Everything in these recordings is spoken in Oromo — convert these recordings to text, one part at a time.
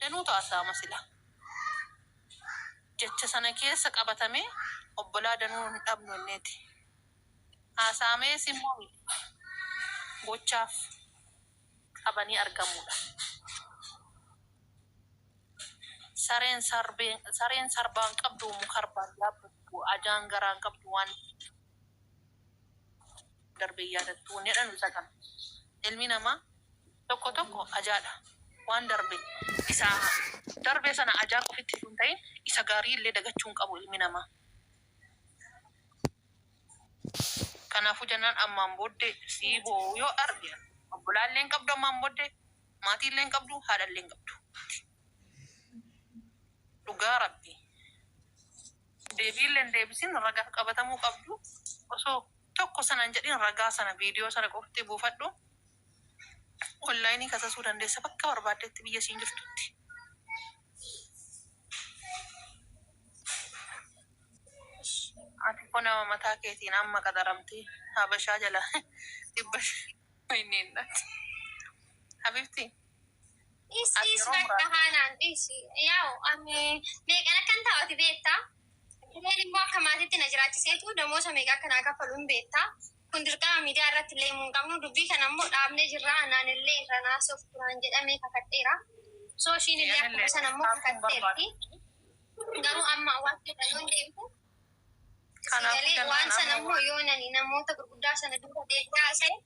Danuutu haasa'ama sila. Jecha sana keessa qabatamee obbolaa danuu hin dhabnu jenneeti. Haasa'amees immoo miti. Gochaaf qabanii argamuudha. Sareen sarbeen sareen sarbaan qabdu mukarbaan yaabbattu ajaan garaan qabdu waan darbe hin yaadattu wanni jedhan isa kana. Ilmi namaa tokko tokko ajaadha. Waan darbe isa darbe sana ajaa qofitti utuu hin ta'in isa gaarii illee dagachuu hin qabu ilmi namaa. Kanaafuu jennaan ammaan booddee sii boo'u yoo arge obbolaa illee hin qabdu ammaan booddee maatii illee hin qabdu haadha illee hin qabdu. Dhugaa rabbii. Deebii illee hin deebisin ragaa qabatamuu qabdu osoo tokko sana hin jedhin ragaa sana viidiyoo sana qofti buufadhu onlaayinii kasasuu dandeessa bakka barbaaddetti biyya isiin jirtutti. Ati ko nama mataa keetiin amma qaxaramtee habashaa jala 500 Habibti Dhiis ati dhiis yeroo bakka muraasa haanaan dhiisi. Yaa'u ani meeqan akkan taa'u ati beekta. Hireen immoo akka maatiitti na jiraachiseetu damoosa meeqa akka naa kaffalu hin beekta. Kun dirqama miidiyaa irratti illee himuu hin qabnu. Dubbii kana immoo dhaabnee jirra. Anaan illee irra naasuuf turaan jedhamee kakadheera. So ishiin illee akkuma anillee sana immoo haasuu hin barbaadu. kakatteerti. Garuu amma waan kana yoon deebite si Kanaafuu galee jennaan waan sana amma immoo yoo nani namoota gurguddaa sana dura deebi'ee haasa'e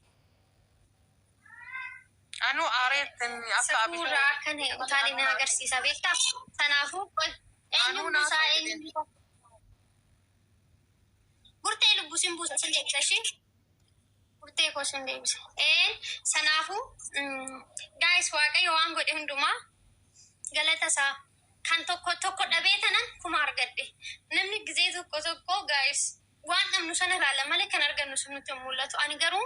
Anuu aareettin akka Safuu abishuu irraa akka na utaale na agarsiisa beektaa? Kanaafuu qoy anuu eenyuun naa buusaa ta'u eenyuun jedheen. buusaa? Burtee lubbu sin buusa sin deebisa ishii. Burtee koo sin deebisa. Een sanaafuu gaayis waaqayyo waan godhe hundumaa galata isaa kan tokko tokko dhabee tanan kuma argadhe. Namni gizee tokko tokko gaayis Waan dhabnu sana ilaalla malee kan argannu sun nutti hin mul'atu. Ani garuu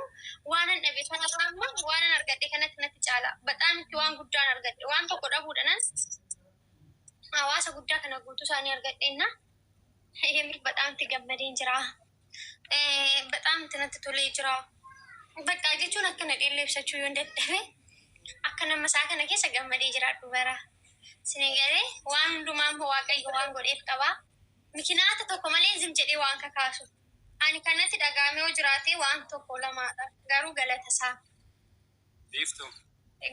waanan dhabe sanarraa amma waanan argadhe kanatti natti caala. Baxaam itti waan guddaan argadhe. Waan tokko dhabuudhanan hawaasa guddaa kana guutuu isaanii argadheenna. Yemir baxaam itti gammadeen jira. Baxaam itti natti tolee jira. Bakka jechuun akka na dheellee ibsachuu yoon dadhabe akka nama isaa kana keessa gammadee jiraadhu bara. Sinin galee waan hundumaa immoo Waaqayyo waan godheef qaba. Mikinaata tokko malee zim jedhee waan kakaasu. Ani kan natti dhaga'ame yoo jiraate waan tokko lamaadha. Garuu galata isaa. Biiftuu.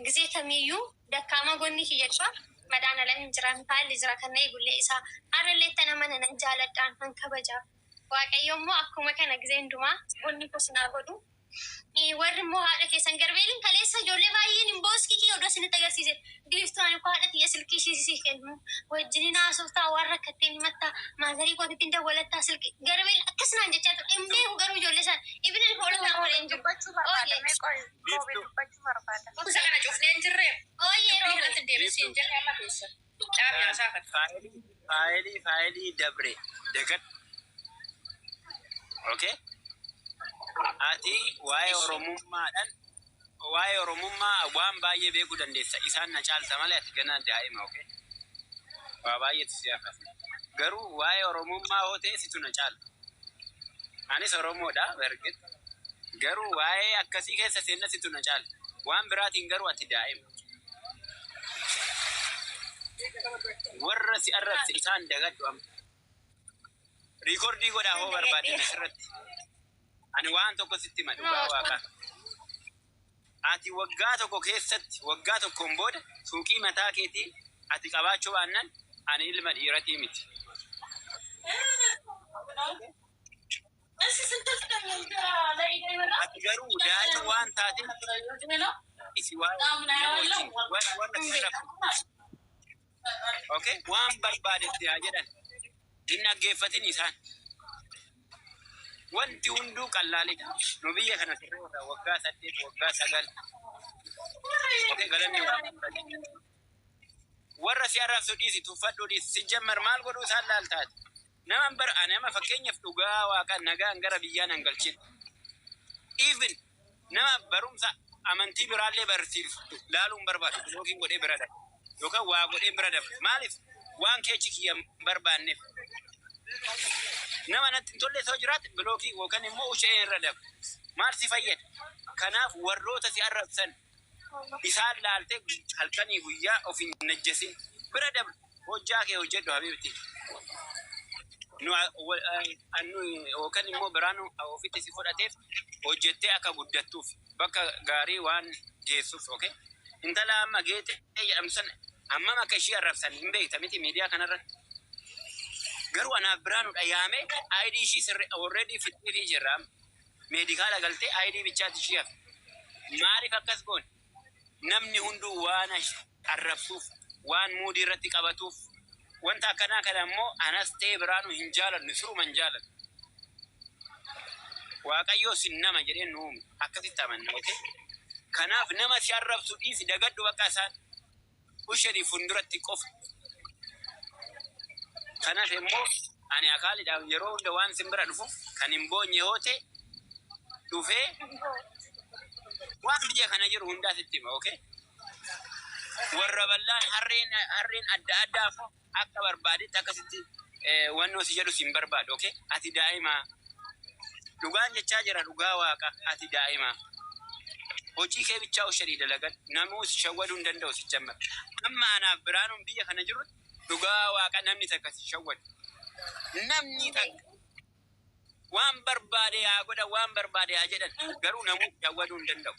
Gizee kamiiyyuu dakkaama gonni kiyya jira. Madhaanalam hin jira. Mikaa'elli jira kan na eegullee isaa. Har'allee ittan amana nan jaaladhaan nan kabaja. Waaqayyo immoo akkuma kana gizee hundumaa gonni koo sin haa godhu. Warri immoo haadha keessan garbeeliin kaleessa ijoollee baay'een hin booskii kiyya odoo isinitti agarsiise. Biiftuu ani koo haadha tiyya silkii ishii sii kennu wajjinin haasoftaa waan rakkatteen himattaa maazarii kootitti hin dawwalattaa silkii garbeel akkas naan jechaa ture. Hin beeku garuu ijoollee isaan ibin ani hoolota Biiftuu malee hin jiru. dubbachuu barbaada. Ooyee. Mee qoy roobee Biiftuu. dubbachuu barbaada. Isa kana cufnee hin jirree? Ooyee Dubbii roobee. kanatti hin deebiin siin Biiftuu. jenne amma keessa. Dhaabi haasaa kana. Faayilii faayilii faayilii dabre dagadhu. Okay? Ati waa'ee Ishi. Oromummaadhaan waa'ee Oromummaa waan baay'ee beekuu dandeessa. Isaan na caalta malee ati ganaa daa'ima. Okay? Waa baay'eetu si hafa. Garuu waa'ee Oromummaa hoo ta'e situ na caala. Anis Oromoodha bergit. Garuu waa'ee akkasii keessa seenna situ na caala. Waan biraatiin garuu ati daa'ima. Warra si arrabse isaan dagadhu amma. Riikordii godhaa hoo barbaaddan asirratti. Ani waan tokko sitti hima dhugaa waaqaa. Ati waggaa tokko keessatti waggaa tokkoon booda suuqii mataa keetii ati qabaachuu baannan ani ilma dhiiratii miti. Ati garuu daa'ima waan taateef isi waa'ee nama wajjin warra warra si arrabsu Okay? Waan barbaadetti haa jedhan. Hin dhaggeeffatin isaan. Wanti hunduu qallaalidha. Nu biyya kana turreerra waggaa 8, waggaa 9. Okay, galanni waaqayyooti. Warra si arrabsu dhiisi, tuffadhu dhiisi. Sijjammar maal godhuu isaan laaltaati? Naman bar ani amma fakkeenyaaf dhugaa waaqa nagaan gara biyyaa nan galchin. Even nama barumsa amantii biraallee barsiisu laaluu hin barbaadu. Bilookiin godhee bira darba. Yookaan waa godhee bira darba. Maaliif? Waan keechi kiyya hin barbaanneef. Nama natti hin tolle osoo jiraate bilookii yookaan immoo ushee irra darba. Maal si fayyada? Kanaaf warroota si arrabsan Isaan laaltee halkanii guyyaa of hin najjasin. Bira dabru hojjaa kee hojjedhu habiibti. Nu annu yookaan immoo biraan ofitti si fudhateef hojjettee akka guddattuuf bakka gaarii waan geessuuf, okay? Intala amma Geetee jedhamtu sana hammam akka ishii arrabsan hin beekta miti miidiyaa kanarratti. Garuu anaaf Biraanudha yaamee ID ishii sirri already fixeefii jirra. Medical galtee ID bichaatti ishii hafe. Maaliif akkas goone? Namni hunduu waan arrabsuuf, waan muudii irratti qabatuuf, wanta akkanaa kana immoo anas ta'ee Biraanuu hin jaalannu, siruma hin jaalannu. Waaqayyoo sin nama jedhee nu uume akkasitti amanna, okay? Kanaaf nama si arrabsu dhiisi, dagadhu bakka isaan ushedii fuulduratti qofa. Kanaaf immoo ani akaaliidhaan yeroo hunda waan sin bira dhufu kan hin boonye yoo ta'e dhufee waan biyya kana jiru hundaa sitti hima, okay? Warra bal'aan harreen adda addaa akka barbaadetti akkasitti wannoo si jedhu sin barbaadu, okay? Ati daa'ima, dhugaan jechaa jira, dhugaa Waaqa, ati daa'ima. Hojii kee bichaa ushadii dalagan namuu si shawwaduu hin danda'u si jammar. Amma anaaf Biraanuun biyya kana jiru, dhugaa Waaqa, namni takka si shawwadu. Namni takka waan barbaade haa godhan, waan barbaade haa jedhan, garuu namuu si shawwaduu hin danda'u.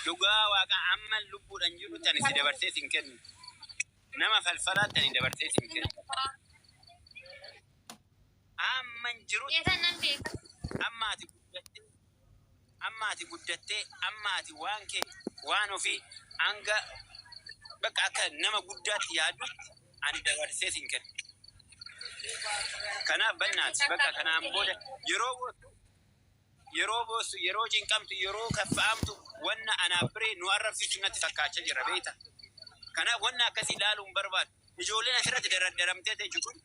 Dhugaa Waaqa, amma lubbuudhaan jirutti ani si dabarsee sin kennu. Nama falfalaatti ani dabarsee sin kennu. Amma hin jirutti Geetan nan beeka. amma ati guddattee, amma ati guddattee, amma ati waan kee waan ofii hanga bakka akka nama guddaatti yaaddutti ani dabarsee sin kennu. Kanaaf bannaati bakka kanaan booda yeroo boossu, yeroo boossu, yeroo cinqamtu, yeroo kaffa'amtu, wanna anaaf biree nu arrabsiisu natti fakkaachaa jira, beekta. Kanaaf wanna akkasii ilaaluu hin barbaadu. Ijoolleen asirratti daraddaramtee ta'e kun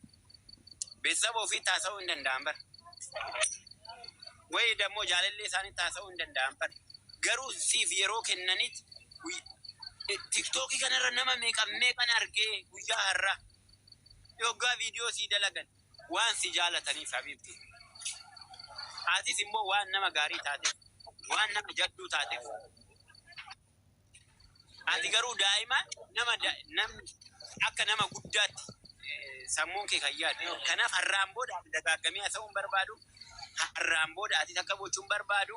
beeksisa ofii taasisuu hin danda'an bara. Wayi dammoo jaalallee isaanii taasisuu hin danda'an bara. Garuu siif yeroo kennanitti TikTokii kanarra nama meeqa meeqan argee guyyaa har'aa yoggaa viidiyoo sii dalagan waan si jaalataniif, habiibti. Atis immoo waan nama gaarii taateef, waan nama jadduu taateef. Ati garuu daa'ima nama namni akka nama guddaatti sammuun kee kan yaadu. Kanaaf har'aan booda ati dagaaggamee haasa'uu hin barbaadu. Har'aan booda ati takka gochuu hin barbaadu.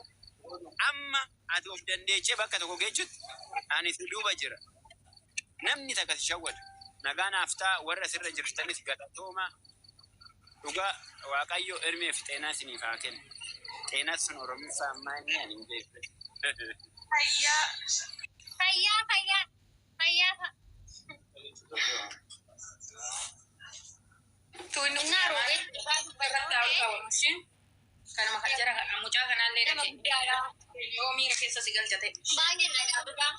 Amma ati of dandeechee bakka tokko geechutti ani si duuba jira. Namni takka si shawwatu. Nagaa naaf ta'a, warra sirra jirtanis galatooma. Dhugaa Waaqayyo irmee fi xeenaa isiniif haa kennu. Xeenaa sun Oromiffaa ammaa inni ani hin beeku. Fayyaa. Fayyaa, fayyaa, fayyaa. Tuunni Innaa roobee irratti haa qabamu ishiin. Kanuma kan jara mucaa kanaallee nama dhaqee guddaadha. yoo miira keessa si galcha ta'e. Baay'een dhagaa dhugaa.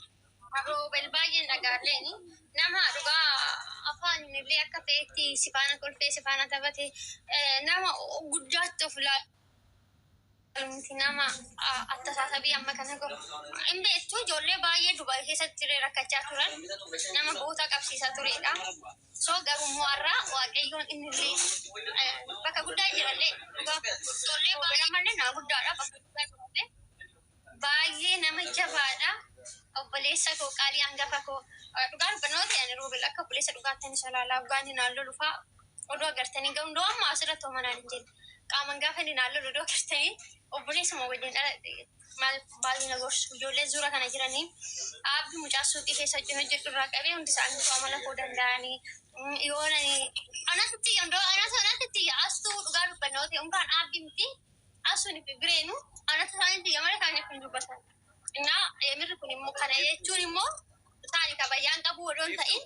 Roobel baay'een dhagaalleeni. Nama dhugaa afaan illee akka ta'etti si faana kolfee si faana taphate, nama guddaatti of ilaalu miti, nama attasaasabii amma kana godhu. Hin beektu, ijoollee baay'ee Dubaay keessatti rakkachaa turan nama boota qabsiisaa turedha. So garuu immoo har'a Waaqayyoon inni illee bakka guddaa jirallee, dhugaa ijoollee baay'ee malee nama guddaadha, bakka guddaa jirallee baay'ee nama jabaadha. Obboleessa koo qaalii, hangafa koo, dhugaa dubbannoo ta'e ani Roobel akka obboleessa dhugaatti ani salaalaa dhugaan inni naan lolu fa'aa odoo agartanii garuu hundoo amma asirratti homanaan hin jedhu. Qaaman gaafa inni naan lolu odoo agartanii obboleessuma wajjin dhaladhe maal baay'ee na gorsu. Ijoolleen suura kana jiranii dhaabbi mucaa suuqii keessa wajjin hojjedhu irraa qabee hundi isaanii amala koo danda'anii yoo nani anatti xiyya anatu anatti xiyya astuu dhugaa dubbannoo ta'e unkaan dhaabbi miti asuun fi bireenu anatu isaanii xiyya malee isaaniif hin dubbatan. Innaa eemirri kun immoo kana jechuun immoo isaani kabajaan qabu odoo hin ta'in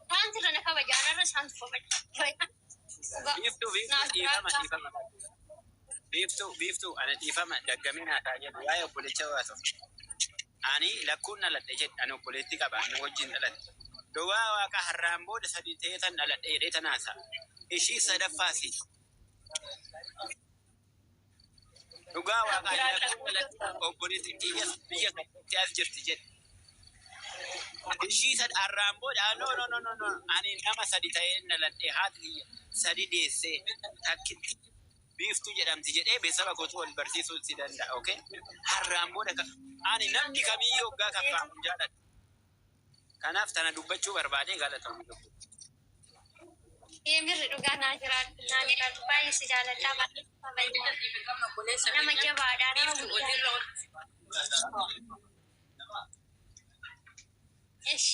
isaan sirra na kabajaan irra isaantu kabaja. Dhugaa. Biiftuu, Biiftuu, Naaf dhiifama, jiraachaa. dhiifama. Biiftuu, Biiftuu, ana dhiifama daggamee naa ta'a jedhu waa'ee obbolecha baatu. Ani lakkuun dhaladhe jedhe, ani obboleetti qaba na wajjin dhaladhe. Dhugaa Waaqa, har'aan booda sadi ta'ee tan dhaladhe jedhee tan haasa'a. Ishii sadaffaasi. Dhugaa Waaqa, ani lakkuun dhaladhe, obboleetti kiyyas biyya tokkotti as jirti jedhe. Ishii sad har'aan booda, no, no, no, no, no, ani nama sadi ta'ee dhaladhe, haati kiyya sadi deessee takkitti Biiftuu jedhamti jedhee beeksisa kootu wal barsiisuu si danda'a. Okay? Har'aan booda ani namni kamiyyuu hoggaa kaffaamu hin jaalladhu. Kanaaf tana dubbachuu barbaadee galatamu. Yemirri dhugaa naa jiraadhu naa jiraadhu, baay'ee si jaaladha, baay'ee si kabajaa. Nama jabaadha, nama guddaa. እሺ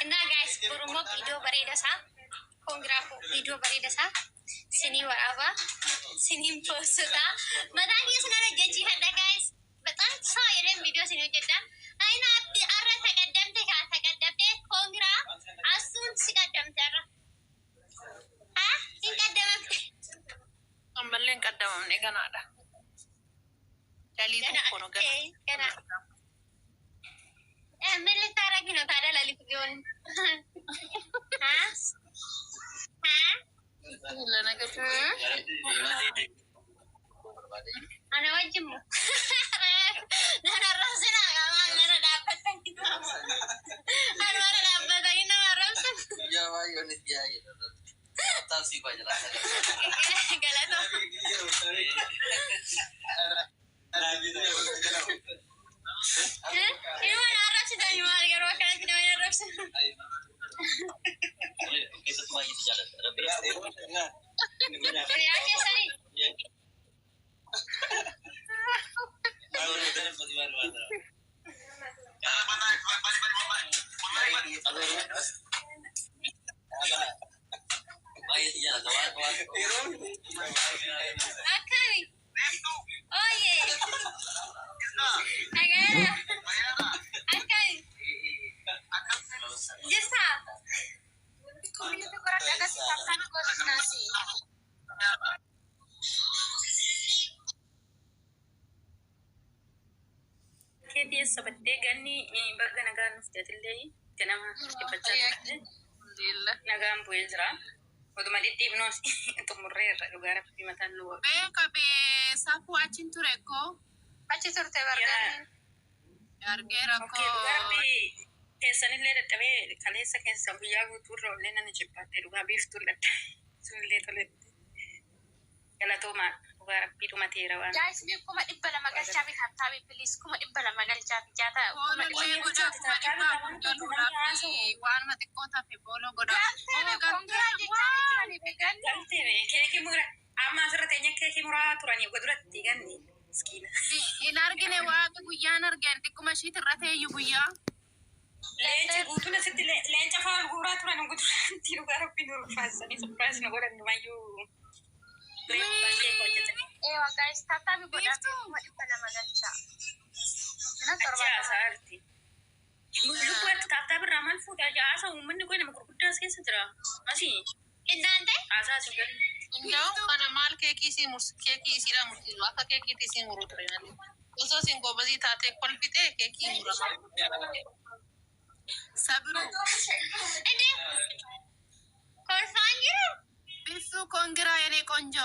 እና guys, borummoo viidiyoo bareeda isaa, congra koo, viidiyoo bareeda isaa sinii waraabaa, siniin poostotaa, mataa kiyya sinan hojjechiifadha. Guys, በጣም ሰው የለም viidiyoo sinii hojjedha. Ayina abdi arra taqaddamte kaa taqaddamte, congra. Asuun si qaddamte arra haa hin qaddamamte. Ammallee hin qaddamamne, ganaadha. Lalii tokko nu gana. ገና ምን ልታረጊ ነው ታዲያ? ለሊት ቢሆን ሀ ሀ ለነገሩ Ana wajjin mu. Nana arrabsina qaamaan mana dhaabbatanii. Ani mana dhaabbatanii nama arrabsan. Galatoo. Ilma na arrabsitanii maal garuu akkanatti nama hin arrabsan. Hiriyaa keessanii. Akkami? Ooyee. Nagayaa. Akkami? Jirtaa? Community godhadha, akkasii tap tap godhadhaasi. Keetii eessa baddee? Ganni baga nagaan nuuf jedhillee ganama dhibbachaa turte. Alhamdulillah. Nagaan bu'ee jira. Oduma dhidhiibnoos xumurreerra, dhugaa rabbii mataan nu waqa. Beeka bee safuu achiin ture koo. Achi turte barganni. Argeera Okay, dhugaa koo. rabbii keessanillee dadhabee kaleessa keessa guyyaa guutuurra ollee nana jibbaate, dhugaa biiftuun dadhabe. Sunillee toletti. Galatoomaa, dhugaa rabbii dhumateera waan. Guys, mee 200,000 galchaa fi tap tap please, 200,000 galchaa fi jaata kuma Boolollee dhibba. godhaa, 400,000 galuudhaaf waanuma xiqqoo tafe booloo godhaa. Galtee Oo congra galtee jechaa jirani beekanni. Galtee keekii mura amma asirra teenya keekii muraa turanii duratti ganni miskiina. Hin argine, waaqa guyyaan argeen xiqquma ishiit irra teeyyu guyyaa. Leenca guutuun asitti leenca fa'aa guuraa turan guuturatti, dhugaa rabbii nu ulfaasanii surprise nu godhan mayyuu baay'ee hojjetanii. Eewa guys, tap tap godhaa, Biiftuu. 200,000 galchaa. Nama Achi 70. haasa'aarti. Lubbuu ati tap tap irraa maal fuudhaa? Haasa uummanni kun nama gurguddaa as keessa jira. Asii Innaante? haasaa asii galu. Indaa'u kana maal keekii isii mursi keekii isiidha mursiisu akka keekiitti isii muruu ture malee. Osoo isin gobazii taatee kolfitee keekii murama. Sabiru. Inde kolfaan jiru? Biiftuu, congra የኔ ቆንጆ.